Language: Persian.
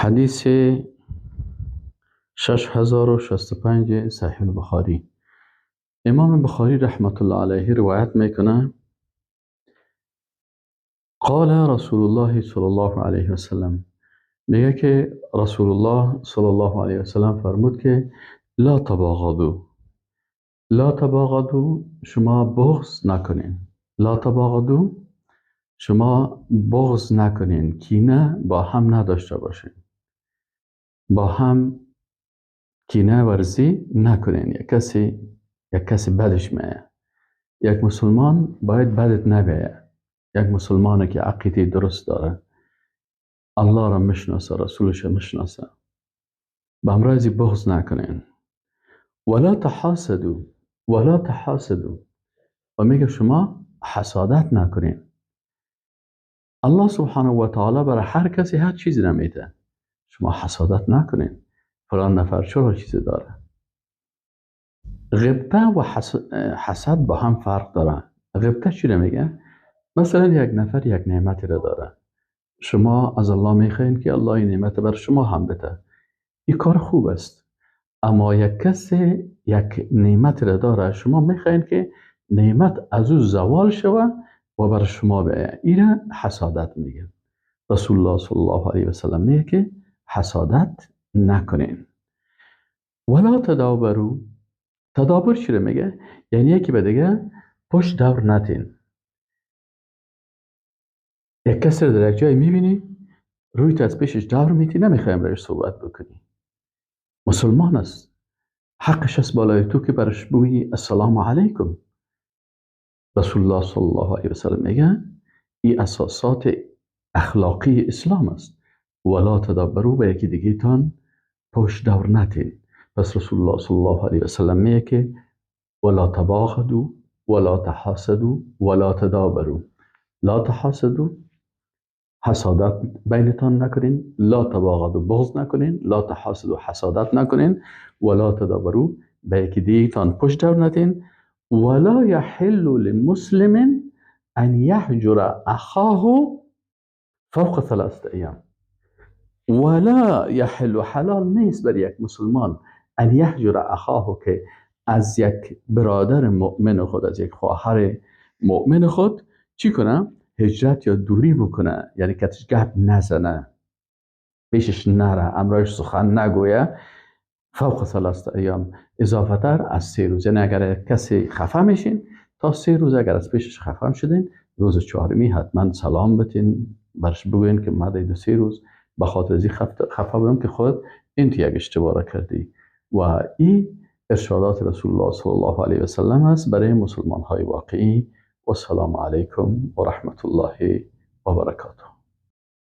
حدیث 6065 صحیح البخاری. امام بخاری رحمت الله علیه روایت میکنه قال رسول الله صلی الله علیه وسلم، میگه که رسول الله صلی الله علیه وسلم فرمود که لا تباغضوا، لا تباغضوا، شما بغض نکنین. لا تباغضوا، شما بغض نکنین، کینه با هم نداشته باشین، با هم کینه ورزی نکنین. یک کسی بدش میه، یک مسلمان باید بدت نبیه. یک مسلمانی که عقیده درست داره، الله را میشناسه، رسولش را میشناسه، به همراه بغض نکنین. ولا تحاسدوا، ولا تحاسدوا، و میگه شما حسادت نکنین. الله سبحانه و تعالی برای هر کسی هر چیزی نمیده، شما حسادت نکنین. فلان نفر چرا چیزی داره؟ غبطه و حسد با هم فرق داره. غبطه چی میگه؟ مثلا یک نفر یک نعمتی را داره، شما از الله میخواین که الله این نعمت بر شما هم بده، این کار خوب است. اما یک کسی یک نعمت را داره، شما میخواین که نعمت از او زوال شوه و بر شما بیایه، این حسادت میگه. رسول الله صلی الله علیه وسلم میگه که حسادت نکنین. ولا تدابروا. تدابر چی رو میگه؟ یعنی یکی به دیگه پشت دور نتین. یک کسی رو در یک جای میبینی، روی از پیشش دور میتی، نمیخوایم روش صحبت بکنی. مسلمان است، حقش است بالای تو که برش بگویی السلام علیکم. رسول الله صلی الله علیه وسلم میگه این اساسات اخلاقی اسلام است. ولا تدابروا، به یکی دیگه تان پشت دور نتین. پس رسول الله صلی الله علیه وسلم میگه که ولا تباغضوا ولا تحاسدوا ولا تدابروا. لا تحاسدوا، حسادت بینتان نکنین، لا تباغضوا، بغض نکنین، لا تحاسدوا، حسادت نکنین، ولا تدابروا، به یکی دیگه تان پشت دور نتین. ولا يحل لمسلم ان يهجر اخاه فوق 3 ایام. ولا يحل، حلال نیست بر یک مسلمان ان يهجر اخاه، که از یک برادر مؤمن خود، از یک خواهر مؤمن خود چی کنه؟ هجرت یا دوری بکنه، یعنی کتش گپ نزنه، پیشش نره، امرایش سخن نگویه. فوق 3 ایام، اضافه تر از 3 روز. یعنی اگر کسی خفه میشین تا 3 روز اگر از پیشش خفه شدین، روز چهارمی حتما سلام بتین، برش بگوین که من 2-3 روز به خاطر از این خفه بودم که خود این تو یک اشتباه کردی. و این ارشادات رسول الله صلی الله علیه و سلم است برای مسلمان های واقعی. و السلام علیکم و رحمت الله و برکاته.